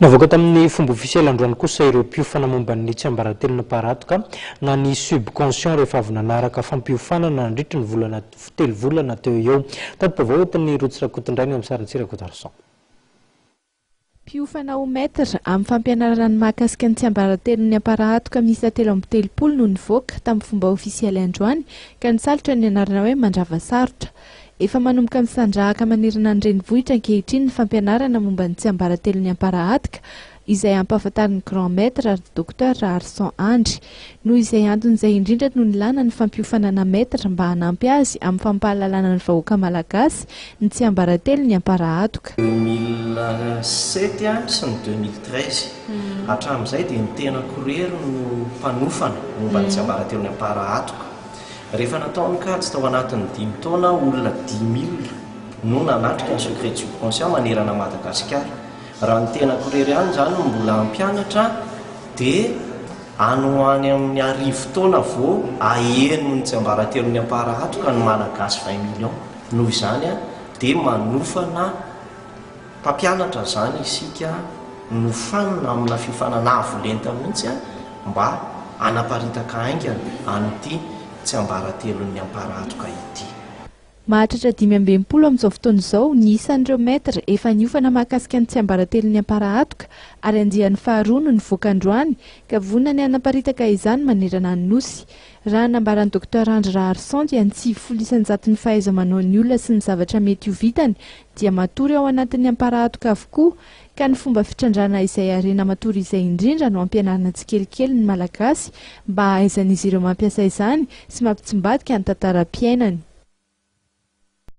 Navoaka tamin'ny fomba ofisialy androany kosa ireo mpiofana momba ny tsiambaratelon'amparahatoka na ny subconscient rehefa avy nanaraka fampiofanana nandritry ny volana 3 volana teo eo. Tati-baovao entin'ny Rotsy Rakotondrainy eo amin'ny sarin'i Tsirakotarison. Mpiofana ho maître amin'ny fampianarana ny mahakasika ny tsiambaratelon'ny amparahatoka miisa 33 no nivoaka tamin'ny fomba ofisialy androany, ka nisalotra ny anarana hoe Mandrava Sarotra. Efa manomboka misandrahaka manerana ny renivohitra ankehitriny ny fampianarana momba ny tsiambaratelon'ny amparahatoka izay ampahafantarin'ny grand maître ary docteur Raharison Andry. Noho izay anton'izay indrindra no nilana ny fampiofanana maître mba hanampy azy amin'ny fampahalalana ny vahoaka malagasy ny tsiambaratelon'ny amparahatoka. 2007 sy ny 2013 hatramin'izay dia ny tenako irery no mpanofana momba ny tsiambaratelon'ny amparahatoka. Rehefa natao ny kajy tao anatin'ny 5 taona, olona 10 000 no nanatrika ny secret subconscient manerana Madagasikara. Raha ny tenako irery ihany zany no mbola hampianatra, dia any ho any amin'ny 100 taona vao aheno ny tsiambaratelon'ny amparahatoka ny Malagasy 20 millions. Noho izany dia manofana mpampianatra zany isika, nofanina amina fiofanana avo lenta mihitsy mba hanaparitaka haingana an'ity tsiambaratelon'ny amparahatoka ity. Mahatratra 65 amin'izao fotoana izao ny isan'ireo maître efa niofana mahakasika ny tsiambaratelon'ny amparahatoka, ary andiany faharoa no nivoaka androany, ka vonona ny hanaparitaka izany manerana ny nosy. Raha nambaran'ny docteur Andry Raharison dia ny 90% ny fahaiza-manao ny olona sy ny zavatra mety ho vitany dia matory ao anatin'ny amparahatoka avokoa, ka ny fomba fitrandrana izay harena matory izay indrindra no ampianarina tsikelikely ny Malagasy mba hahaizan'izy ireo mampiasa izany sy mampitsimbadika ny tantaram-piainany.